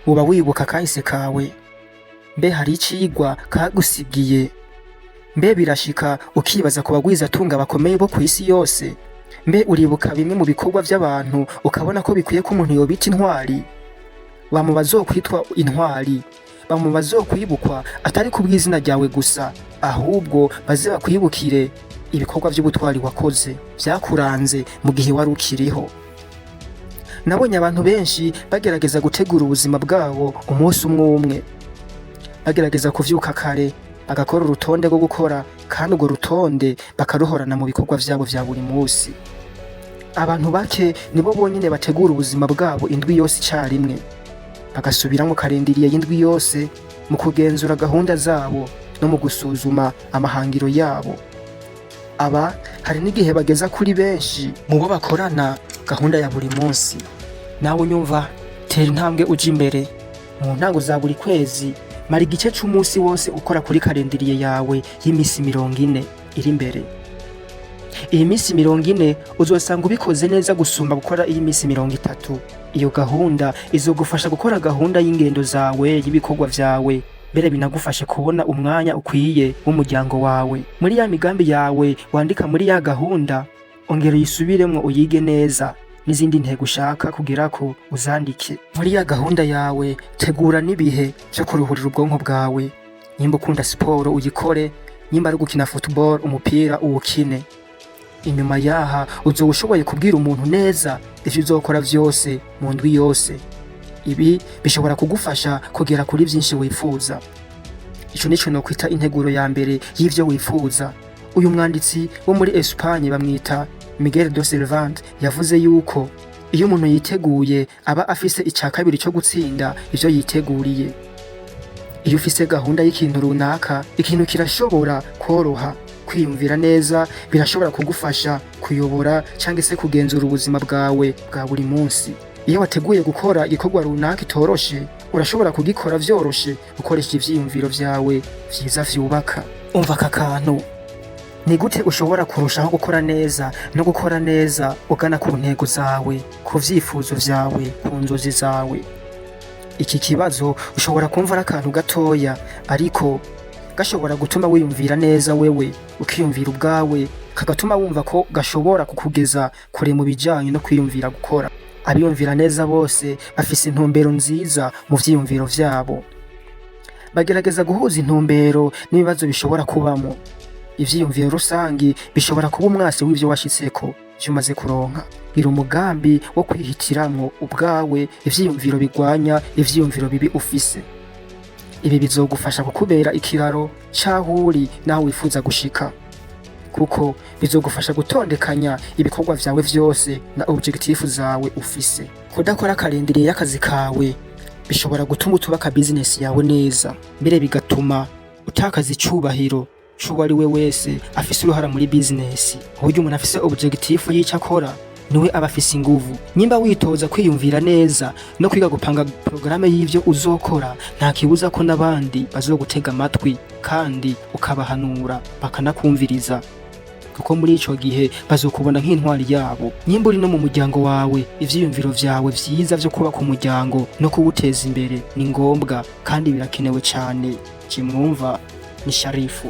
Uba wibuka kahise kawe? Mbe hari icigwa kagusigiye? Mbe birashika ukibaza ku bagwizatunga bakomeye bo kw'isi yose? Mbe uribuka bimwe mu bikorwa vy'abantu ukabona ko bikwiye ko umuntu yobita intwari? Ba mu bazokwitwa intwari, ba mu bazokwibukwa atari kubw'izina ryawe gusa, ahubwo baze bakwibukire ibikorwa vy'ubutwari wakoze vyakuranze mu gihe wari ukiriho. Nabonye abantu benshi bagerageza gutegura ubuzima bwabo umunsi umwe umwe, bagerageza kuvyuka kare, bagakora urutonde rwo gukora, kandi urwo rutonde bakaruhorana mu bikorwa vyabo vya buri munsi. Abantu bake nibo bonyene bategura ubuzima bwabo indwi yose icarimwe, bagasubiramwo calendrier y'indwi yose mu kugenzura gahunda zabo no mu gusuzuma amahangiro yabo. Aba hari n'igihe bageza kuri benshi mu bo bakorana gahunda ya buri munsi. Nawe unyumva, tera intambwe uja imbere. Mu ntango za buri kwezi, mara igice c'umunsi wose ukora kuri calendrier yawe y'imisi 40 iri imbere. Iyi minsi 40 uzosanga ubikoze neza gusumba gukora iyi minsi 30. Iyo gahunda izogufasha gukora gahunda y'ingendo zawe, y'ibikorwa vyawe, mbere binagufashe kubona umwanya ukwiye w'umuryango wawe. Muri ya migambi yawe wandika muri ya gahunda, ongera uyisubiremwo, uyige neza, n'izindi ntego ushaka kugerako uzandike. Muri ya gahunda yawe, tegura n'ibihe vyo kuruhurira ubwonko bwawe. Nimba ukunda siporo, uyikore; nimba ari gukina football, umupira, uwukine. Inyuma yaha uzoba ushoboye kubwira umuntu neza ivyo uzokora vyose mu ndwi yose. Ibi bishobora kugufasha kugera kuri vyinshi wifuza. Ico nico nokwita integuro ya mbere y'ivyo wifuza. Uyu mwanditsi wo muri Espagne bamwita Miguel de Cervantes yavuze yuko iyo umuntu yiteguye aba afise ica kabiri cyo gutsinda ivyo yiteguriye. Iyo ufise gahunda y'ikintu runaka, ikintu kirashobora koroha. Kwiyumvira neza birashobora kugufasha kuyobora cyangwa se kugenzura ubuzima bwawe bwa buri munsi. Iyo wateguye gukora igikorwa runaka itoroshe, urashobora kugikora vyoroshe ukoresha ivyiyumviro vyawe vyiza vyubaka. Umva aka kantu: ni gute ushobora kurushaho gukora neza no gukora neza ugana ku ntego zawe, ku vyifuzo vyawe, ku nzozi zawe? Iki kibazo ushobora kumva ari akantu gatoya, ariko gashobora gutuma wiyumvira neza wewe, ukiyumvira ubwawe, kagatuma wumva ko gashobora kukugeza kure mu bijanye no kwiyumvira gukora. Abiyumvira neza bose bafise intumbero nziza mu vyiyumviro vyabo. Bagerageza guhuza intumbero n'ibibazo bishobora kubamo. Ivyiyumviro rusangi bishobora kuba umwasi w'ivyo washitseko, ivyo umaze kuronka. Gira umugambi wo kwihitiramwo ubwawe ivyiyumviro bigwanya ivyiyumviro bibi ufise. Ibi bizogufasha kukubera ikiraro c'aho uri n'aho wifuza gushika, kuko bizogufasha gutondekanya ibikorwa vyawe vyose na objectif zawe ufise. Kudakora calendrier y'akazi kawe bishobora gutuma utubaka business yawe neza, mbere bigatuma utakaza icubahiro c'uwo ari we wese afise uruhara muri business. Uburyo umuntu afise objectif y'ico akora niwe aba afise inguvu. Nimba witoza kwiyumvira neza no kwiga gupanga porogaramu y'ivyo uzokora, nta kibuza ko n'abandi bazogutega amatwi kandi ukabahanura bakanakumviriza, kuko muri ico gihe bazokubona nk'intwari yabo. Nimba uri no mu muryango wawe, ivyiyumviro vyawe vyiza vyo kubaka umuryango no kuwuteza imbere ni ngombwa kandi birakenewe cane. Kimwumva ni Sharifu.